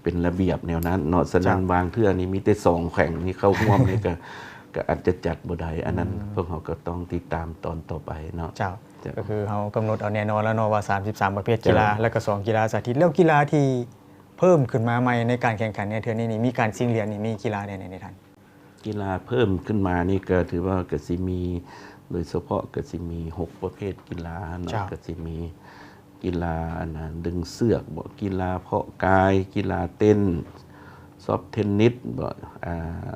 ເປັນລະບຽບແນວນັ້ນເນາະ. ສະນັ້ນ ເຈົ້າ ບາງເທື່ອນີ້ມີແຕ່ສອງແຂວງນີ້ເຂົ້າຮ່ວມນີ້ ກໍ ກໍອາດຈະຈັດບໍ່ໄດ້. ອັນນັ້ນ ອືມ ພວກເຮົາກໍຕ້ອງຕິດຕາມຕອນຕໍ່ໄປເນາະ. ເຈົ້າ ເຈົ້າ ກໍຄືເຮົາກຳນົດເອົາແນ່ນອນແລ້ວເນາະວ່າ ສາມສິບສາມປະເພດກິລາ ເຈົ້າ ແລ້ວກໍສອງກິລາສາທິດ. ແລ້ວກິລາທີ່ເພີ່ມຂຶ້ນມາໃໝ່ໃນການແຂ່ງຂັນໃນເທື່ອນີ້ນີ້ ມີການຊິງຫຼຽນນີ້ ມີກິລາແນວໃດແດ່ທ່ານ? ກິລາເພີ່ມຂຶ້ນມານີ້ກໍຖືວ່າກໍຊິມີ ໂດຍສະເພາະກໍຊິມີຫົກປະເພດກິລາເນາະ. ເຈົ້າ ກໍຊິມີກິລາອັນນ່າດຶງເຊືອກບໍ ກິລາເພາະກາຍ ກິລາເຕັ້ນ ຊອບເທັນນິດບໍ ອ່າ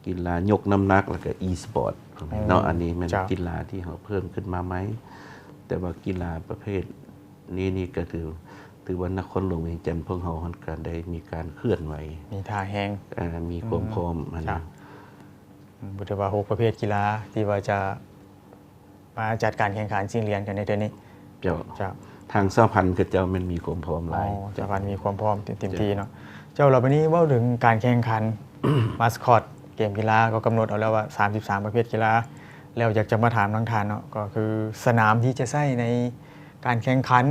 ກິລາຍົກນ້ຳໜັກ ແລ້ວກໍອີສະປອດເນາະ. ອືມ ອັນນີ້ແມ່ນ ເຈົ້າ ກິລາທີ່ເຮົາເພີ່ມຂຶ້ນມາໃໝ່ ແຕ່ວ່າກິລາປະເພດ ນີ້ ນີ້ກໍຖື ຖືວ່ານະຄອນຫຼວງວຽງຈັນພວກເຮົາຫັ້ນກໍໄດ້ມີການເຄື່ອນໄຫວ ມີທ່າແຮງ ເອີ ມີຄວາມ ອືມ ພ້ອມຫັ້ນ ເຈົ້າ ນະ. ອືມ ບໍ່ຖືວ່າຫົກປະເພດກິລາທີ່ວ່າຈະມາຈັດການແຂ່ງຂັນຊິງຫຼຽນກັນໃນເທື່ອນີ້. ເຈົ້າ ເຈົ້າ ທາງສະຫະພັນເຂົາເຈົ້າແມ່ນມີຄວາມພ້ອມຫຼາຍ. ອໍ ສະຫະພັນມີຄວາມພ້ອມເຕັມ ເຕັມ ເຈົ້າ ທີ່ເນາະ. ເຈົ້າ ແລ້ວບັດນີ້ເວົ້າເຖິງການແຂ່ງຂັນມາສຄອດ ເກມກິລາກໍກຳນົດເອົາແລ້ວວ່າ ສາມສິບສາມປະເພດກິລາ. ແລ້ວຢາກຈະມາຖາມທາງທ່ານເນາະ ກໍຄືສະໜາມທີ່ຈະໃຊ້ໃນການແຂ່ງຂັນ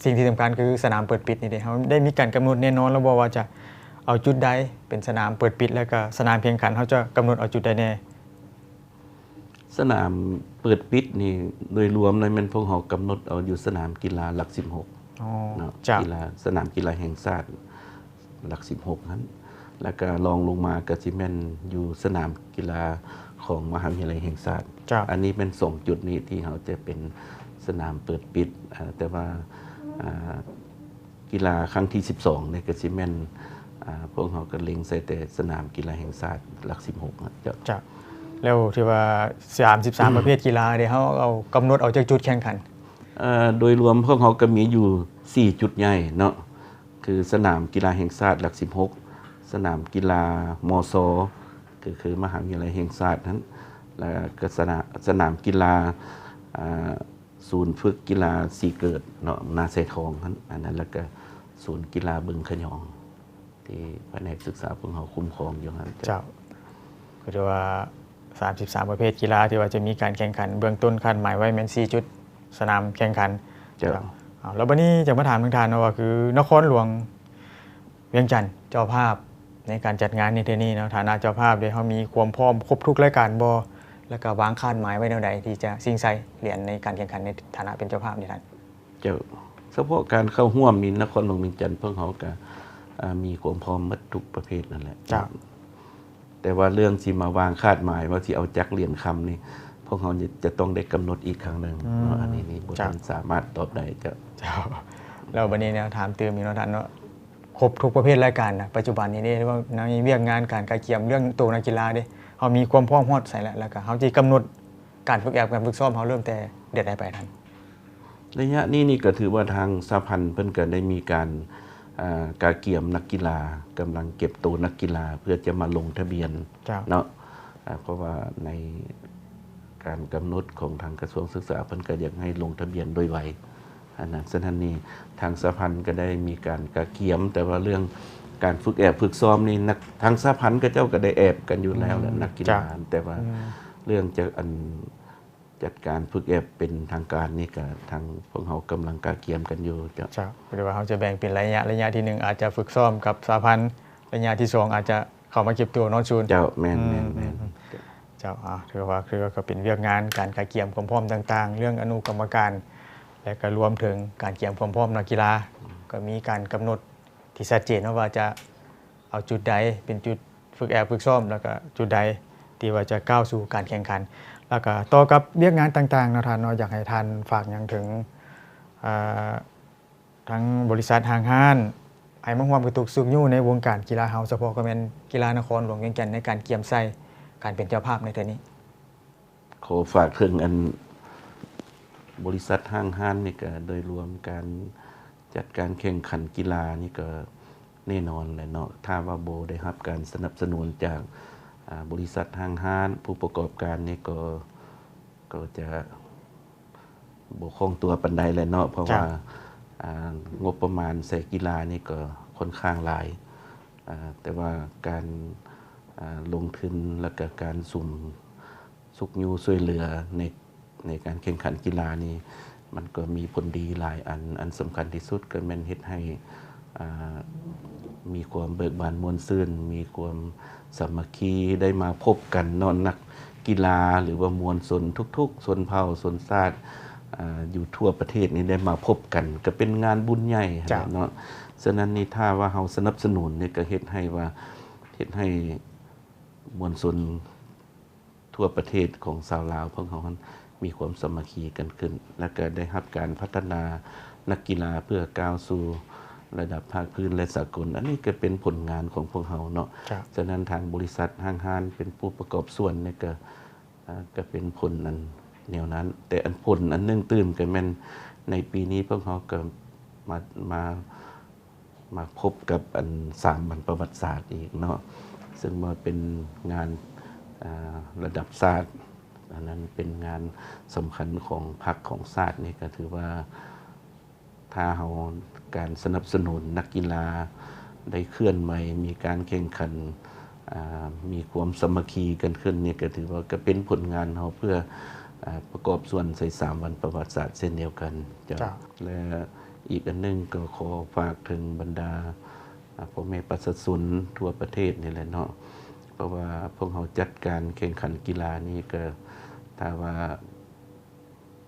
ສິ່ງທີ່ສຳຄັນຄືສະໜາມເປີດປິດນີ້ເດ້ ເຮົາໄດ້ມີການກຳນົດແນ່ນອນແລ້ວບໍ່ວ່າຈະເອົາຈຸດໃດເປັນສະໜາມເປີດປິດ ແລ້ວກໍສະໜາມແຂ່ງຂັນ ເຮົາຈະກຳນົດເອົາຈຸດໃດແນ່? ສະໜາມເປີດປິດນີ້ ໂດຍລວມແລ້ວແມ່ນພວກເຮົາກຳນົດເອົາຢູ່ສະໜາມກິລາຫຼັກສິບຫົກ ອໍ ເນາະ ເຈົ້າ ກິລາ ສະໜາມກິລາແຫ່ງຊາດ ຫຼັກສິບຫົກຫັ້ນ ແລ້ວກະລອງລົງມາກະຊິແມ່ນຢູ່ສະໜາມກິລາຂອງມະຫາວິທະຍາໄລແຫ່ງຊາດ. ເຈົ້າ ອັນນີ້ແມ່ນສອງຈຸດນີ້ທີ່ເຮົາຈະເປັນສະໜາມເປີດປິດ ອາ ແຕ່ວ່າ ອາ ກິລາຄັ້ງທີສິບສອງນີ້ກະຊິແມ່ນ ອາ ພວກເຮົາກະເລັງໃສ່ແຕ່ສະໜາມກິລາແຫ່ງຊາດຫຼັກສິບຫົກນະ. ເຈົ້າ ເຈົ້າ ແລ້ວທີ່ວ່າສາມສິບສາມປະເພດກິລາເດ ເຮົາເອົາ ກຳນົດເອົາຈັກຈຸດແຂ່ງຂັນ? ເອີ ໂດຍລວມພວກເຮົາກະມີຢູ່ສີ່ຈຸດໃຫຍ່ເນາະ ຄືສະໜາມກິລາແຫ່ງຊາດຫຼັກສິບຫົກ ສະໜາມກິລາ ມຊ ກໍຄືມະຫາວິທະຍາໄລແຫ່ງຊາດຫັ້ນ ແລ້ວກໍສະໜາ ສະໜາມກິລາ ອາ ສູນຝຶກກິລາສີເກີດເນາະ ນາຊາຍທອງຫັ້ນ ອັນນັ້ນ ແລ້ວກໍສູນກິລາບຶງຂະຫຍອງ ທີ່ພະແນກສຶກສາພວກເຮົາຄຸ້ມຄອງຢູ່ຫັ້ນ. ເຈົ້າ ກໍຖືວ່າສາມສິບສາມປະເພດກິລາທີ່ວ່າຈະມີການແຂ່ງຂັນ ເບື້ອງຕົ້ນຄາດໝາຍໄວ້ແມ່ນສີ່ຈຸດສະໜາມແຂ່ງຂັນ. ເຈົ້າ ເຈົ້າ ເອົາ ແລ້ວບັດນີ້ຈະມາຖາມທາງທ່ານເນາະ ວ່າຄືນະຄອນຫຼວງວຽງຈັນເຈົ້າພາບໃນການຈັດງານໃນເທື່ອນີ້ເນາະ ຖານະເຈົ້າພາບເດ ເຮົາມີຄວາມພ້ອມຄົບທຸກລາຍການບໍ່? ແລ້ວກໍວາງຄາດໝາຍໄວ້ແນວໃດທີ່ຈະຊິງໄຊຫຼຽນໃນການແຂ່ງຂັນໃນຖານະເປັນເຈົ້າພາບນີ້ທ່ານ? ເຈົ້າ ສະເພາະການເຂົ້າຮ່ວມນີ້ ນະຄອນຫຼວງວຽງຈັນພວກເຮົາກະ ອາ ມີຄວາມພ້ອມໝົດທຸກປະເພດນັ້ນແຫຼະ. ເຈົ້າ ແຕ່ວ່າເລື່ອງຊິມາວາງຄາດໝາຍວ່າຊິເອົາຈັກຫຼຽນຄຳນີ້ ພວກເຮົາຈະຕ້ອງໄດ້ກຳນົດອີກຄັ້ງໜຶ່ງເນາະ. ອືມ ອັນນີ້ນີ້ບໍ່ ເຈົ້າ ທັນສາມາດຕອບໄດ້. ເຈົ້າ ເຈົ້າ ແລ້ວບັດນີ້ແນວຖາມຕື່ມອີກເນາະທ່ານເນາະ ຄົບທຸກປະເພດລາຍການນະ ປັດຈຸບັນນີ້ເດ້ ວ່າໃນວຽກງານການກະກຽມເລື່ອງໂຕນັກກິລາເດ້ ເຮົາມີຄວາມພ້ອມຮອດໃສແລ້ວ? ແລ້ວກະເຮົາຊິກຳນົດ ການຝຶກແອບ ການຝຶກຊ້ອມເຮົາເລີ່ມແຕ່ເດືອນໃດໄປທ່ານ? ໄລຍະນີ້ນີ້ກໍຖືວ່າທາງສະຫະພັນເພິ່ນກໍໄດ້ມີການ ເອີ ກະກຽມນັກກິລາ ກຳລັງເກັບໂຕນັກກິລາເພື່ອຈະມາລົງທະບຽນ ເຈົ້າ ເນາະ ເພາະວ່າໃນການກຳນົດຂອງທາງກະຊວງສຶກສາ ເພິ່ນກໍຢາກໃຫ້ລົງທະບຽນໂດຍໄວ. ອັນນັ້ນ ສະນັ້ນນີ້ ທາງສະຫະພັນກໍໄດ້ມີການກະກຽມ ແຕ່ວ່າເລື່ອງການຝຶກແອບຝຶກຊ້ອມນີ້ ນັກ ທາງສະຫະພັນເຂົາເຈົ້າກໍໄດ້ແອບກັນຢູ່ແລ້ວແຫຼະ ອືມ ນັກກິລາ ເຈົ້າ ແຕ່ວ່າ ອືມ ເລື່ອງຈະ ອັນ ຈັດການຝຶກແອບເປັນທາງການນີ້ ກໍທາງພວກເຮົາກຳລັງກະກຽມກັນຢູ່. ເຈົ້າ ເຈົ້າ ແປວ່າເຮົາຈະແບ່ງເປັນໄລຍະ ໄລຍະທີໜຶ່ງອາດຈະຝຶກຊ້ອມກັບສະຫະພັນ ໄລຍະທີສອງອາດຈະເຂົ້າມາເກັບຕົວນອນສູນ. ເຈົ້າ ແມ່ນ ອືມ ແມ່ນ ອືມ ແມ່ນ ອືມ ເຈົ້າ ອາ ຖືວ່າ ຖືວ່າກໍເປັນວຽກງານການກະກຽມຄວາມພ້ອມຕ່າງໆ ເລື່ອງອະນຸກຳມະການ ແລະ ກໍລວມເຖິງການກຽມຄວາມພ້ອມນັກກິລາ ອືມ ກໍມີການກຳນົດທີ່ຊັດເຈນເນາະ ວ່າຈະເອົາຈຸດໃດເປັນຈຸດຝຶກແອບຝຶກຊ້ອມ ແລ້ວກໍຈຸດໃດທີ່ວ່າຈະກ້າວສູ່ການແຂ່ງຂັນ. ແລ້ວກໍຕໍ່ກັບວຽກງານຕ່າງໆເນາະທ່ານເນາະ ຢາກໃຫ້ທ່ານຝາກຫຍັງເຖິງ ເອີ ທາງບໍລິສັດຫ້າງຮ້ານ ໃຫ້ມາຮ່ວມກະຕຸກຊຸກຍູ້ໃນວົງການກິລາເຮົາ ສະເພາະກໍແມ່ນກິລານະຄອນຫຼວງວຽງຈັນ ໃນການກຽມໃສ່ການເປັນເຈົ້າພາບໃນເທື່ອນີ້? ຂໍຝາກເຖິງອັນ ບໍລິສັດຫ້າງຮ້ານນີ້ ກະໂດຍລວມການຈັດການແຂ່ງຂັນກິລານີ້ ກະແນ່ນອນແຫຼະເນາະ ຖ້າວ່າບໍ່ໄດ້ຮັບການສະໜັບສະໜູນຈາກ ອາ ບໍລິສັດຫ້າງຮ້ານ ຜູ້ປະກອບການນີ້ ກໍ ກໍຈະ ບໍ່ຄ່ອງຕົວປານໃດແຫຼະເນາະ ເພາະວ່າ ເຈົ້າ ອາ ງົບປະມານໃສ່ກິລານີ້ກໍຄ່ອນຂ້າງຫຼາຍ ອາ ແຕ່ວ່າການ ອາ ລົງທຶນ ແລະກະການສຸມຊຸກຍູ້ຊ່ວຍເຫຼືອໃນ ໃນການແຂ່ງຂັນກິລານີ້ ມັນກໍມີຜົນດີຫຼາຍອັນ ອັນສຳຄັນທີ່ສຸດກໍແມ່ນເຮັດໃຫ້ ອ່າ ມີຄວາມເບີກບານມ່ວນຊື່ນ, ມີຄວາມສາມັກຄີ, ໄດ້ມາພົບກັນເນາະ ນັກກິລາ ຫຼືວ່າມວນຊົນທຸກໆຊົນເຜົ່າຊົນຊາດ ອ່າ ຢູ່ທົ່ວປະເທດນີ້ໄດ້ມາພົບກັນ ກໍເປັນງານບຸນໃຫຍ່ຫັ້ນແຫຼະເນາະ. ສະນັ້ນນີ້ ຖ້າວ່າເຮົາສະໜັບສະໜູນນີ້ ກໍເຮັດໃຫ້ວ່າ ເຮັດໃຫ້ມວນຊົນ ທົ່ວປະເທດຂອງຊາວລາວພວກເຮົາຫັ້ນ ມີຄວາມສາມັກຄີກັນຂຶ້ນ ແລະ ກໍໄດ້ຮັບການພັດທະນານັກກິລາເພື່ອກ້າວສູ່ລະດັບພາກພື້ນ ແລະ ສາກົນ. ອັນນີ້ກໍເປັນຜົນງານຂອງພວກເຮົາເນາະ. ສະນັ້ນທາງບໍລິສັດຫ້າງຮ້ານເປັນຜູ້ປະກອບສ່ວນນີ້ກໍ ອ່າ ກໍເປັນຜົນອັນແນວນັ້ນ. ແຕ່ອັນຜົນອັນໜຶ່ງຕື່ມກໍແມ່ນໃນປີນີ້ພວກເຮົາກໍມາ ມາ ມາພົບກັບອັນສາມວັນປະຫວັດສາດອີກເນາະ ເຊິ່ງວ່າເປັນງານ ອ່າ ລະດັບຊາດ, ອັນນັ້ນເປັນງານສຳຄັນຂອງພັກຂອງຊາດ. ນີ້ກໍຖືວ່າ ຖ້າເຮົາ ການສະໜັບສະໜູນນັກກິລາໄດ້ເຄື່ອນໄຫວ, ມີການແຂ່ງຂັນ ອ່າ ມີຄວາມສາມັກຄີກັນຂຶ້ນນີ້ ກໍຖືວ່າກໍເປັນຜົນງານເຮົາເພື່ອ ອ່າ ປະກອບສ່ວນໃສ່ສາມວັນປະຫວັດສາດເຊັ່ນດຽວກັນເຈົ້າ. ເຈົ້າ. ແລະ ອີກອັນໜຶ່ງກໍຂໍຝາກເຖິງບັນດາ ອ່າ ພໍ່ແມ່ປະຊາຊົນທົ່ວປະເທດນີ້ແຫຼະເນາະ ເພາະວ່າພວກເຮົາຈັດການແຂ່ງຂັນກິລານີ້ ກໍຖ້າວ່າ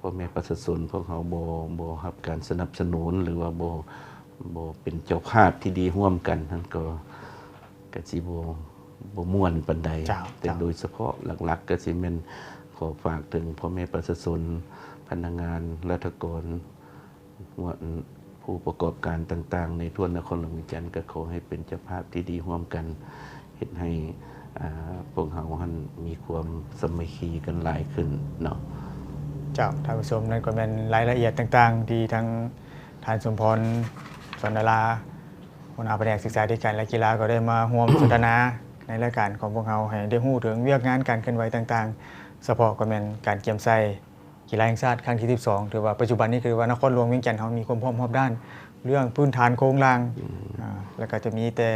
ພໍ່ແມ່ປະຊາຊົນພວກເຮົາບໍ່ ບໍ່ຮັບການສະໜັບສະໜູນ ຫຼືວ່າບໍ່ ບໍ່ເປັນເຈົ້າພາບທີ່ດີຮ່ວມກັນຫັ້ນ ກໍ ກໍຊິບໍ່ ບໍ່ມ່ວນປານໃດ. ເຈົ້າ. ແຕ່ໂດຍສະເພາະຫຼັກໆ ກໍຊິແມ່ນຂໍຝາກເຖິງພໍ່ແມ່ປະຊາຊົນ, ພະນັກງານ, ລັດຖະກອນ, ຜູ້ປະກອບການຕ່າງໆ ໃນທົ່ວນະຄອນຫຼວງວຽງຈັນ ກໍຂໍໃຫ້ເປັນເຈົ້າພາບທີ່ດີຮ່ວມກັນ ເຮັດໃຫ້ ອ່າ ພວກເຮົາຫັ້ນມີຄວາມສາມັກຄີກັນຫຼາຍຂຶ້ນເນາະ. ເຈົ້າ ທ່ານຜູ້ຊົມ, ນັ້ນກໍແມ່ນລາຍລະອຽດຕ່າງໆ ທີ່ທາງທ່ານ ສົມພອນ ສອນດາລາ ຫົວໜ້າພະແນກສຶກສາທິການ ແລະ ກິລາ ກໍໄດ້ມາຮ່ວມສົນທະນາໃນລາຍການຂອງພວກເຮົາ ໃຫ້ໄດ້ຮູ້ເຖິງວຽກງານການເຄື່ອນໄຫວຕ່າງໆ ສະເພາະກໍແມ່ນການກຽມໃສ່ ກິລາແຫ່ງຊາດຄັ້ງທີສິບສອງ ຖືວ່າປັດຈຸບັນນີ້ ຄືວ່ານະຄອນຫຼວງວຽງຈັນເຮົາມີຄວາມພ້ອມຮອບດ້ານເລື່ອງພື້ນຖານໂຄງລ່າງ ອືມ ອ່າ ແລ້ວກໍຈະມີແຕ່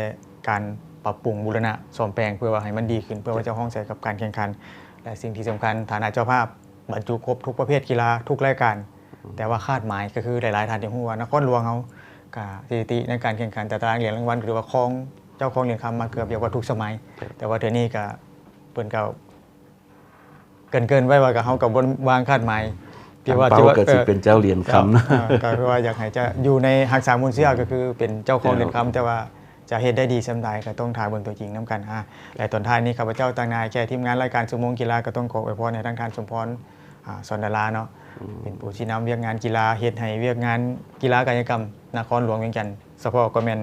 ການປັບປຸງບູລະນະສ້ອມແປງ ເພື່ອວ່າໃຫ້ມັນດີຂຶ້ນ ເພື່ອວ່າຈະຮອງໃສ່ກັບການແຂ່ງຂັນ ແລະ ສິ່ງທີ່ສຳຄັນ ຖານະເຈົ້າພາບບັນຈຸຄົບທຸກປະເພດກິລາທຸກລາຍການ ອືມ ແຕ່ວ່າຄາດໝາຍກໍຄືຫຼາຍໆທ່ານຈະຮູ້ວ່ານະຄອນຫຼວງເຮົາ ກະສະຖິຕິໃນການແຂ່ງຂັນຕາຕະລາງຫຼຽນລາງວັນ ກໍຖືວ່າຄອງ ເຈົ້າຄອງຫຼຽນຄຳມາເກືອບຈະກວ່າທຸກສະໄໝ ແຕ່ວ່າເທື່ອນີ້ກະເພິ່ນກໍ ເກີນໆໄວ້ວ່າ ກໍເຮົາກໍບໍ່ວາງຄາດໝາຍ ທີ່ວ່າ ຕາມເປົ້າກໍຊິເປັນເຈົ້າຫຼຽນຄຳ ເຈົ້າ ເຈົ້າ ກໍຄືວ່າຢາກໃຫ້ຈະຢູ່ໃນຮັກສາມູນເຊື້ອ ກໍຄືເປັນເຈົ້າຂອງຫຼຽນຄຳ ເຈົ້າ ແຕ່ວ່າຈະເຮັດໄດ້ດີສ່ຳໃດ ກໍຕ້ອງຖ້າເບິ່ງຕົວຈິງນຳກັນ. ອາ ແລະ ຕອນທ້າຍນີ້ ຂ້າພະເຈົ້າ ຕາງໜ້າແກ່ທີມງານລາຍການຊົ່ວໂມງກິລາ ກໍຕ້ອງຂໍອວຍພອນໃຫ້ທາງທ່ານ ສົມພອນ ອາ ສອນດາລາ ເນາະ ອືມ ເປັນຜູ້ຊີ້ນຳວຽກງານກິລາ ເຮັດໃຫ້ວຽກງານກິລາກາຍກຳນະຄອນຫຼວງວຽງຈັນ ສະເພາະກໍແມ່ນ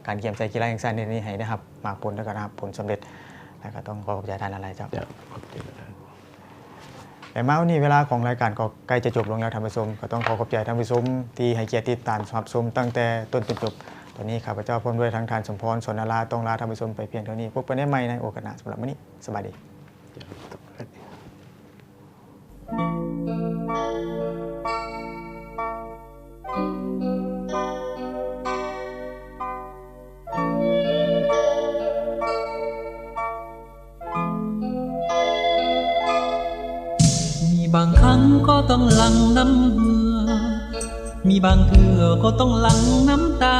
ການກຽມໃສ່ກິລາແຫ່ງຊາດນີ້ ໃຫ້ໄດ້ຮັບໝາກຜົນ ແລະ ກໍໄດ້ຮັບຜົນສຳເລັດ ແລະ ກໍຕ້ອງຂໍຂອບໃຈທ່ານຫຼາຍໆ ເຈົ້າ. ເຈົ້າ ຂອບໃຈຫຼາຍໆ. ແລະ ມາວັນນີ້ເວລາຂອງລາຍການກໍໃກ້ຈະຈົບລົງແລ້ວທ່ານຜູ້ຊົມ ກໍຕ້ອງຂໍຂອບໃຈທ່ານຜູ້ຊົມທີ່ໃຫ້ກຽດຕິດຕາມຮັບຊົມຕັ້ງແຕ່ຕົ້ນຈົນຈົບ. ຕອນນີ້ຂ້າພະເຈົ້າພ້ອມດ້ວຍທັງທ່ານ ສົມພອນ ສອນດາລາ ຕ້ອງລາທ່ານຜູ້ຊົມໄປພຽງເທົ່ານີ້. ພົບກັນໄດ້ໃໝ່ໃນໂອກາດໜ້າ. ສຳລັບມື້ນີ້ ສະບາຍດີ. ມີບາງຄັ້ງກໍຕ້ອງຫຼັ່ງນ້ຳເຫື່ອ ມີບາງເທື່ອກໍຕ້ອງຫຼັ່ງນ້ຳຕາ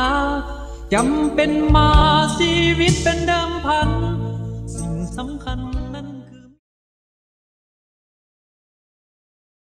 ຈຳເປັນມາຊີວິດເປັນເດີມພັນ ສິ່ງສຳຄັນ